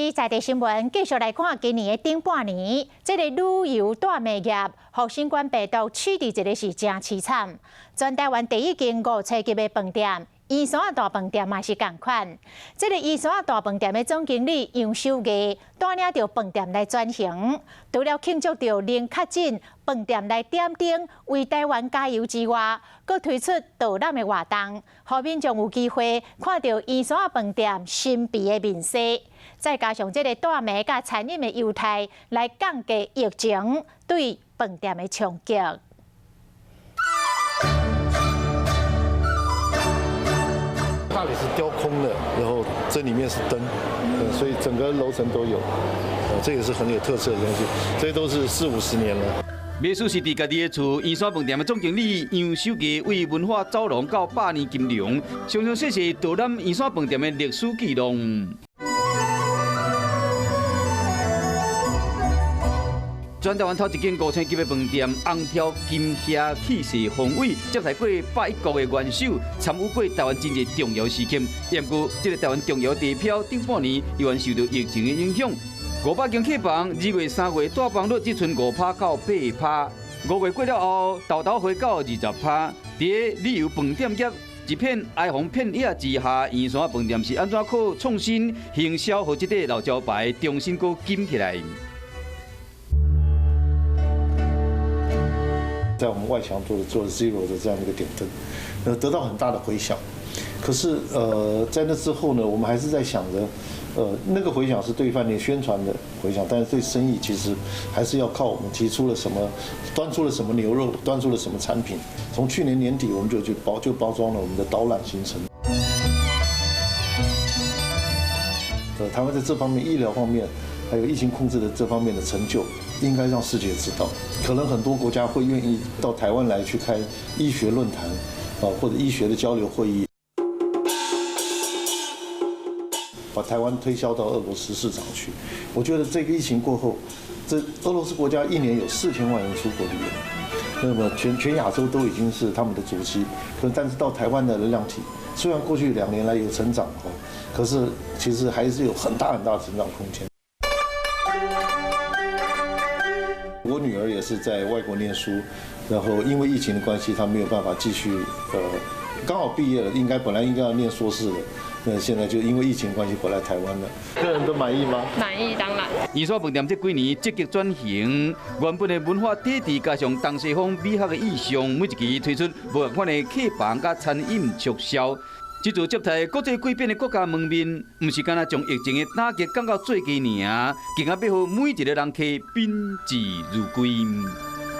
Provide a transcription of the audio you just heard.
視在地新聞，繼續來看今年的頂半年，這个旅遊大麻業，予新冠病毒取締一个是誠凄慘。全台灣第一間五星級的飯店，圓山仔大飯店嘛是仝款。這个圓山仔大飯店的總經理楊守義帶領著飯店來轉型，除了慶祝著零確診，飯店來點燈為台灣加油之外，閣推出導覽的活動，予民眾有機會看著圓山仔飯店神秘的面紗。再加上這个大麻佮餐飲的猶態，來降低疫情對飯店的衝擊。大理石雕空的，然後這裡面是燈，所以整個樓層都有，這也是很有特色的東西，這都是四五十年了。賣主是佇家己的厝，圓山飯店的總經理楊守義為文化走廊到百年金龍，詳詳細細導覽圓山飯店的歷史記錄。全台灣頭一間五星級的飯店，紅挑金霞氣勢宏偉，接待過101國的元首，參與過台灣真濟重要時刻。毋過，這个台灣重要地標，頂半年依然受到疫情的影響。500間客房，2月、3月帶房率只賰5%到8%，5月過了後，豆豆回到20%。佇旅遊飯店業一片哀鴻遍野之下，圓山飯店是按怎靠創新行銷，予這塊老招牌重新閣金起來？在我們外牆做 zero 的這樣一個點燈，得到很大的迴響。可是，在那之後呢，我們還是在想着，那個迴響是對飯店宣傳的迴響，但是對生意其實還是要靠我們提出了什麼，端出了什麼牛肉，端出了什麼產品。從去年年底，我們就去包就包裝了我們的導覽行程。台灣在這方面醫療方面，還有疫情控制的這方面的成就，應該讓世界知道。可能很多國家會願意到台灣來去開醫學論壇，啊，或者醫學的交流會議，把台灣推銷到俄羅斯市場去。我覺得這個疫情過後，這俄羅斯國家一年有4000萬人出國旅遊，那麼全亞洲都已經是他們的足跡。可但是到台灣的量體，雖然過去2年來有成長，可是其實還是有很大很大的成長空間。我女兒也是在外國念書，然後因為疫情的關係，她沒有辦法繼續，剛好畢業了，應該本來應該要念碩士的，那現在就因為疫情關係回來台灣了。客人都滿意嗎？滿意，當然。圓山飯店這幾年積極轉型，原本的文化底蘊加上東西方美學的意象，每一期推出無仝款的客房佮餐飲促銷。這座接待國際貴賓的國家門面，毋是干焦將疫情的打擊降到最低爾，更加欲予每一个人客賓至如歸。